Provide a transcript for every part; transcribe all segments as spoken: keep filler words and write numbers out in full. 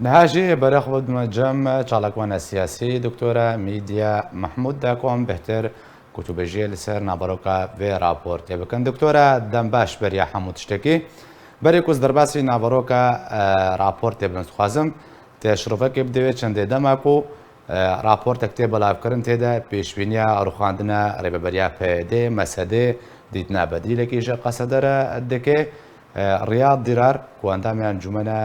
Niha jî berê xwe bidime cem çalakvana siyasî, Doktora Mîdya Mehmûd, de ku em bêhtir gotûbêjiyê li ser naveroka vê raportê bikin. Doktora, dem baş beriya hemû tiştekî. Berê ku ez derbasî naveroka, e, raportê bibim, dixwazim te şirovekê bidê wê çendê dema ku, e, raportek tê belavkirin, tê de pêşbîniya rûxandina rêveberiya P Y D, M S D, dîtina bedîlekî ji Qesede re dike. E, Riyad Dîrar ku endamê Encûmena,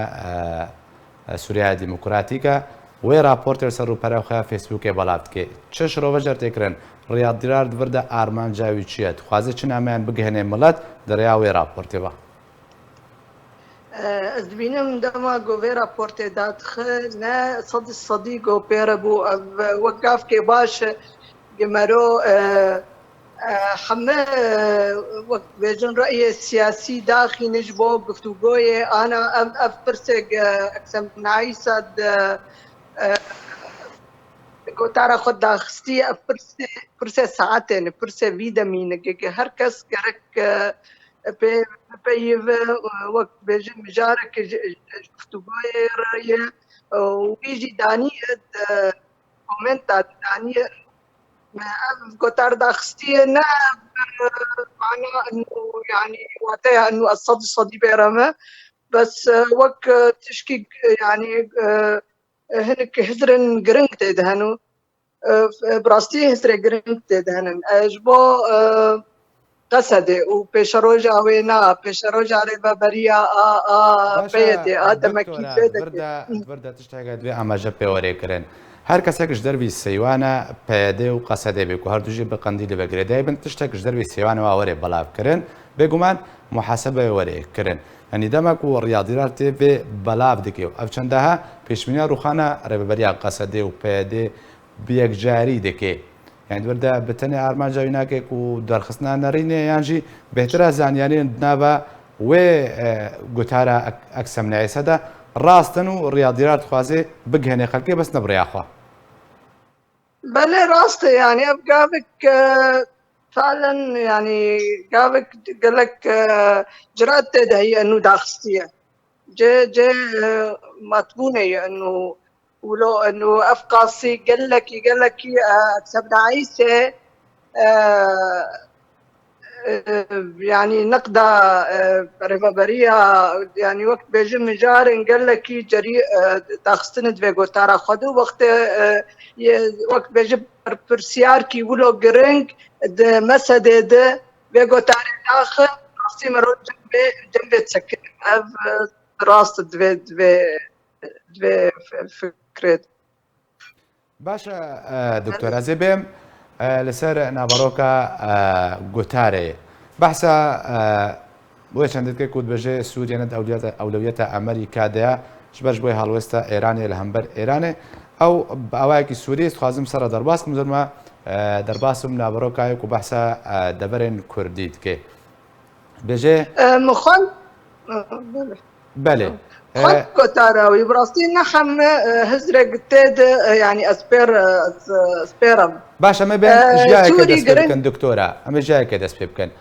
e, Sûriya Demokratîk e, wê raportê li ser rûpera xwe ya Facebookê belav dike. Çi şirove ji re tê kirin? Riyad Dîrar di vir de armanca wî çi ye? Dixwaze çi nameyan bigihîne milet di rêya wê raportê ve? Ez dibînim dema ku vê raportê dadixe, ne sedî sedî ku pê re bû, ev wek gavkê baş e, gi mero, e, e, heme, e, wek bêjin reyê siyasî daxîne ji bo guftûgoyê, ana ev, ev pirsek, e, Eksemnayîsa di, e, gotara xwe daxistî, ev pirsê, pirsê saetê ne, pirsê vî demî ne, ke, ke her kes gerek, e, pê, peyive, e, wek bêjin mijareke ji, ji guftûgoyê re ye, e, û wî jî danî, e, di komenta de danî, e, me ev gotar daxistiye, ne, e, mana eno, yanî, wateya eno ez sed û sedî bêreme, bes, e, wek, e, tişkî, e, yanî, e, hinek hizrên giring tê de hene. E, bi rastî hizrê giring tê de hene. E, ji bo, e, Qesedê û pêşeroja wê na, pêşeroja rêveberiya a, a P Y D, a demekî vê de. Vir de, vir de tiştek divê amaje pê were kirin. Her kesek ji dervî Seywana, P Y D û Qesedê bê ku her du jî bi Qendîlê ve girêdayî bin, tiştek ji dervî Seywana wa were belav kirin, bêguman muhasebe were kirin. Yanî dema ku Riyad Dîrar tê vê belav dike û ev çendeha pêşbîniya rûxana rêveberiya Qesedê û P Y D bi yekcarî dike. Yanî di vir de bi tenê armanca wî nake ku derxistina nerînê yan jî bêhtir e zaniyariyên di nava wê, e, gotara Ek-, Eksemnayîsa de rast in û Riyad Dîrar dixwaze bigihêne xelkê, bes ne bi rêya xwe. Belê rast e, yanî ev gavek, e, falen, yanî gavek gelek, e, cirat tê de heye eno daxistiye. Cê, cê, e, matbûnê ye eno, wilo eno ev qasî gelekî, gelekî, e, Eksemnayîsê, e, e, yanî neqda, e, rêveberiya, yanî wek bêjim mijarên gelekî cerî, e, daxistinê di vê gotara xwe de wextê, e, yê wek bêjim berpirsyarkî wilo giring di mesedê de vê gotarê daxin, rastî mero cem vê, cem vê disekine. Ev, e, rast divê, divê, divê f-, fikrê. Baş e, e, doktor, ez ê bêm, e, li ser naveroka, e, gotarê. Behsa, e, wê çendê dike ku dibêje Sûriye ne di ewliyeta, ewlewiyeta Amerîka de ye, ji ber ji bo halwesta Êranê li hember Êranê. Ew bi awayekî Sûriyê, ez dixwazim ser re derbas kim, zor me, e, derbas bim naveroka ye ku behsa, e, deverên Kurdî dike. Bêje. E, min xwend, e, belê. Belê. Xwend, e, gotara wî, bi rastî ne heme, e, hizrek tê de, e, yanî ez pêr, e, ez, e, ez pêr im. Baş, em ê bên, e, ji yayeke dest pê bikin, doktora. Em ê ji yayeke dest pê bikin.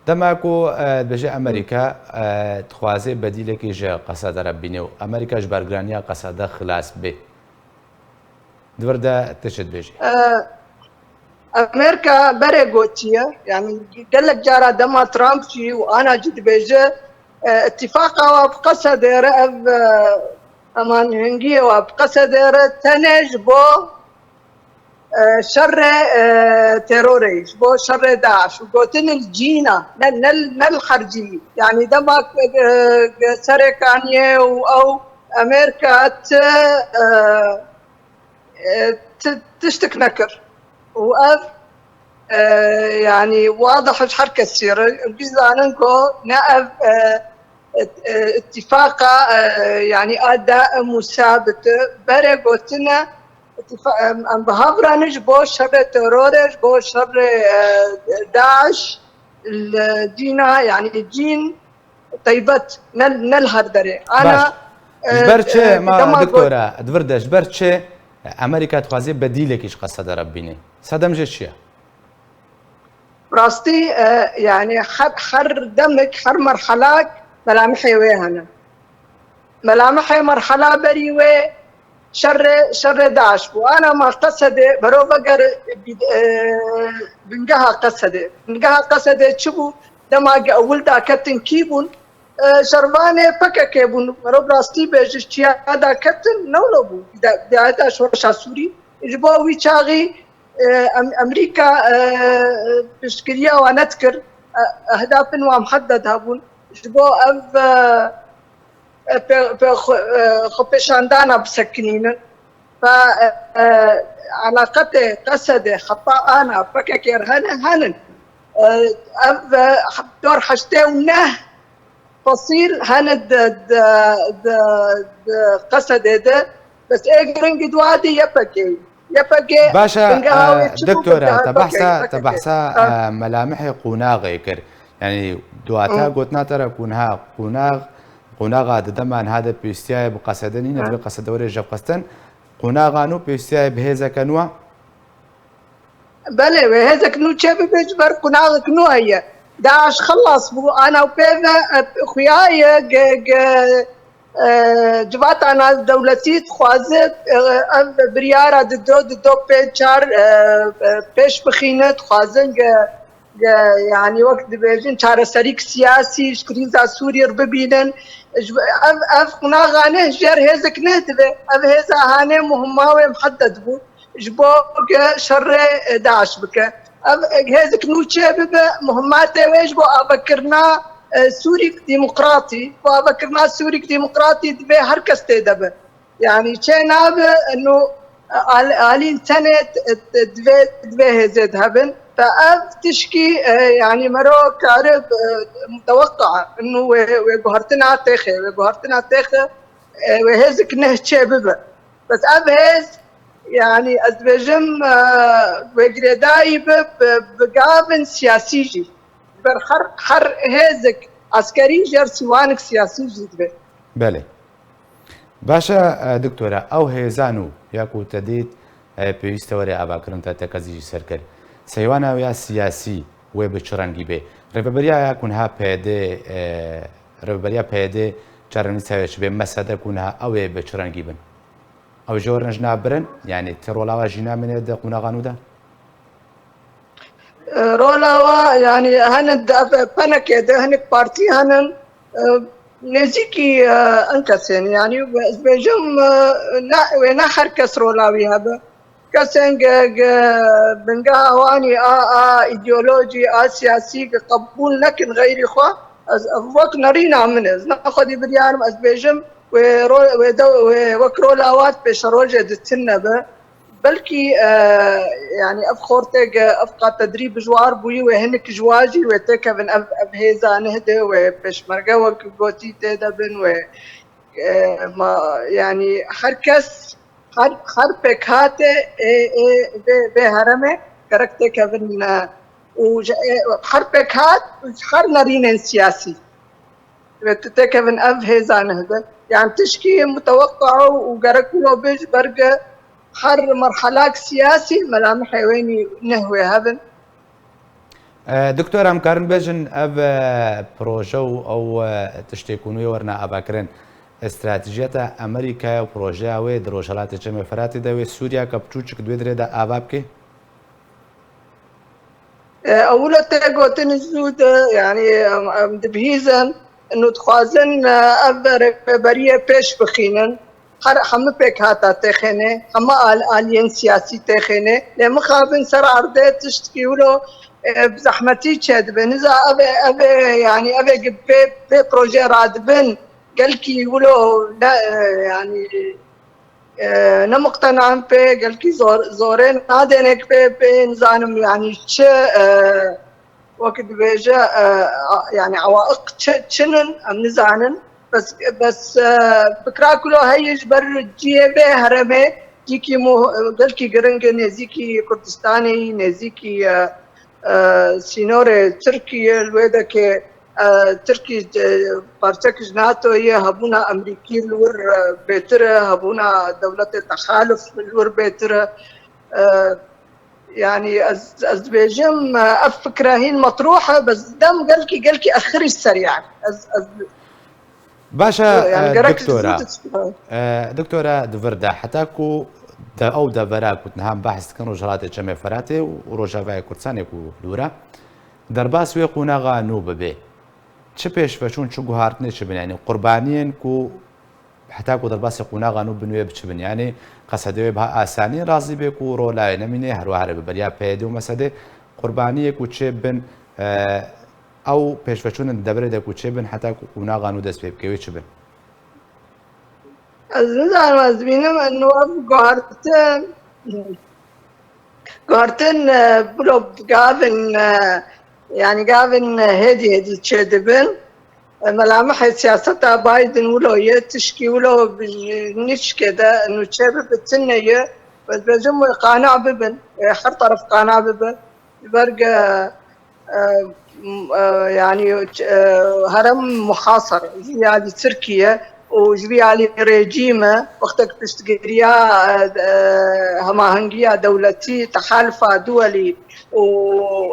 Dema ku, e, dibêje Amerîka, e, dixwaze bedîlekî ji Qesede re bîne û Amerîka ji bergiraniya Qesede xilas bê. Di vir de tu çi dibêjî? E, Amerîka berê gotiye, yanî gelek cara dema Trump jî û ana jî dibêje, e, îtîfaqa wa bi Qesedê re ev, e, heman hingiyê wa bi Qesedê re tenê ji bo, e, şerê, e, terorê, ji bo şerê DAIŞ û gotin li cîna, ne, ne, ne li hercî. Yanî dema, e, Serê Kaniyê û ew Amerîka ti, e, e, ti-, tiştik nekir. Û ev, e, yanî wadih ji her kesî re, em jî zanin ku ne ev, e, e, e, îtîfaqa, e, yanî a daim û sabit e. Berê gotine, îtîfa-, em, em bi hev re ne ji bo şerê terorê, ji bo şerê, e, DAIŞ, li cîna, yanî cîn, taybet, ne, ne li her derê. Ana, baş. Ji ber çi, e, ma dema doktora, di vir de ji ber çi Amerîka dixwaze bedîlekî ji Qesede re bibîne? Sedem jê çi ye? Rastî, e, yanî her, her demek, her merhelak melamihê wê hene. Melamihê merhala berî wê şerê, şerê DAIŞ bû. Ana ma Qesedê, merov eger, e, bingeha Qesedê. Bingeha Qesedê çi bû? Dema ge ewil daketin kî bûn? E, şervanê P K K bûn. Merov rastî bêje, çiya daketin, newlo bû. Bidayeta şoreşa Sûrî. Ji bo wî çaxî, e, Em-, Amerîka, e, piştgiriya wan nedikir. E, ehdafên wan muhedded hebûn. Ji bo ev, e, e, pê-, pê-, xwe-, e, xwepêşandana bisekinînin. Fe, e, e, eleqetê Qesedê heta ana P K K re hene, henin. E, ev, e, dor heştê û neh fesîl hene di, di, di, di Qesedê de. Bes ê giring di wadî Y P G. Y P G Baş e, bingeha wê e, çi bû? Doktora, Bingeha te Y P G, behsa, Y P G. Te behsa, Ha. e, melamihê qonaxê kir. Yani, duata Hı. gotina te re ku niha qonax, qonaxa di dema niha de pêwîstiyaye bi Qesede nîne, Ha. divê Qesede were jevxistin. Qonaxa nû pêwîstiyaye bi hêzeke nû e? Belê, wê hêzek nû çê bibe, ji ber qonaxek nû heye. DAIŞ xilas bû, ana pê ve, e, xuya ye, ge-, ge-, e, civata navdewletî dixwaze, e, ev biryara dido, dido pê çar, e, e, pêş bixîne, dixwazin ge-, ge-, yanî wek dibêjin çareserîk siyasî ji krîza Sûriyê re bibînin. Ji, ev, ev qonaxa neh ji yer hêzek neh dibe. Ev hêza hanê muhimma wê muhedded bû. Ji bo ge şerê, e, DAIŞ bike. Ev, e, hêzik nû çê bibe, muhimmatê wê ji bo avakirina, e, Sûrîk Demokratî, bo avakirina Sûrîk Demokratî divê her kes tê de be. Yani çê nabe, e, nû, e, al-, alîn tenê, e, e, divê, divê hêzê de hebin. Te ev tişkî, e, yani mero kare, e, muteweqqa, nû wê, wê guhertina têxê, wê guhertina têxê, e, wê hêzik neh çê bibe. Bes ev hêz, yani ez dibêjim, e, wê girêdayî bi, bi, bi gavin siyasî jî. Ji ber her, her hêzik eskerî ji yer sîwanik siyasî jî dibe. Belê. Baş e, e, doktora, ew hêza nû ya ku te dît, e, pêwîst e were avakirin te, te kezî jî ser kir. Seywana wê ya siyasî wê bi çi rengî bê? Rêveberiya ya ku niha P Y D, e, rêveberiya P Y D çarenivîsa wê çi bê? M S D ku niha ew ê bi çi rengî bin? Ew jê werin ji nav birin? Yanî ti rola wa jî namîne di qonaxa nû de? E, rola wa, yanî henin di, ev, P N K de hinek partî henin, e, nêzîkî, e, in kesên, yanî ez bêjim, e, ne, wê ne her kes rola wî hebe. Kesên ge, ge bingeha wanî a, a îdeolojî, a siyasî ge qebûl nekin xeyrî xwe, ez, ev wek nerîna min e. Ez ne xwedî biryarim, ez bêjim, wê ro-, wê de, wê wek rola wat pêşerojê di tune be. Belkî, e, yani ev xortê ge, ev qat tedrîb ji war bûyî, wê hinek ji wa jî wê têkevin ev, ev hêza neh de, wê pêşmerge wek gotî tê de bin, wê, e, ma, yani her kes, her, her pêkhatê ê, ê, vê, vê heremê gerek têkevin, e, û ji, e, her pêkhat û ji her nerînên siyasî. Ve tu têkevin ev hêza neh de. Yani tişkî muteweqqa û gerek wilo bê ji ber ge her merhelak siyasî melamihê wê nî neh wê hebin. E, doktor, em karin bêjin ev, e, proje û ew, e, tiştê ku nû yê werine avakirin, stratejiyeta Amerîkaya û projeya wê di Rojhelatê Çemê Firatê de wê Sûriyeke piçûçik di wê dirê de ava bike? E, ewilo tê gotin zû de, yani, em, em dibihîzin, û dixwazin, e, ev rêveberiye pêş bixînin. Her, hemû pêkhata têxêne, hemû al-, aliyên siyasî têxêne. Lê mixabin ser erdê tiştkî wilo, e, bi zehmetî çêdibe. Niza ev ê, ev ê, yani, ev ê gi-, pê, pê proje radibin, gelkî wilo ne, e, yani, e, ne muqtenan pê, gelkî zor, zorê nadênek pê, pê nizanim, yani, çi, e, wek dibêje, e, a, yani, awaiq çi, çinin, em nizanin. Bes, bes, e, fikra ku lo heye ji ber cihê vê herêmê, cîkî mu-, gelkî giring e, nêzîkî Kurdistanê, nêzîkî, e, e, sînorê Tirkiyê, li wê dekê, e, Tirkî, e, parçek ji NATOyê, hebûna Amerîkî li wir, e, bêtir e, hebûna dewletê texalif li wir bêtir e. E, yani ez, ez dibêjim, e, ev fikre hîn metrûh e, bes dem gelkî, gelkî ez xirî ser, yani. Ez, ez Baş e, yani e, gerek doktora. E, doktora di vir de, heta ku de, ew devera ku niha behs dikin Rojhilatê Çemê Feratê û Rojavayê Kurdistanê ku dûre, derbas wê qonaxa nû bibe. Çi pêşveçûn, çi guhartinê çi bin? Yani qurbaniyên ku heta ku derbasî qonaxa nû bin wê bi çi bin? Yani qesede wê biha asanî razî bê ku rolayê nemîne, her wiha re bi beriya P Y D û mesedê qurbaniyê ku çê bin, e, ew pêşveçûnên deverê de ku çê bin heta ku qonaxa nû dest pê bike wê çi bin? Ez nizanim, ez dibînim, niha guhartin, guhartin, e, bilo gavin, e, yani gavin, e, hêdî hêdî çêdibin. E, melamihê siyaseta Biden wilo ye, tişkî wilo bi nişkê de nûçe bi bitine ye. Ez dibêjim wê qana bibin, wê her taraf qana bibe. Ji ber ge e, m-, e, yani, e, herem muhasar, ji vî alî Tirkiye û ji vî alî rejîme, wextek piştgiriya, e, e, hemahengiya dewletî, tehalfa duwelî û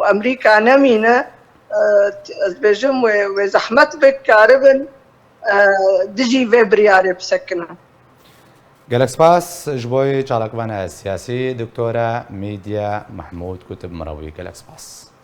Amerîka nemîne, e, ez dibêjim wê, wê zehmet bik karibin, e, dijî vê biryarê bisekinin. Gelek spas ji bo çalakvana siyasî, Doktora Mîdya Mehmûd, ku tu bi min re bûyî. Gelek spas.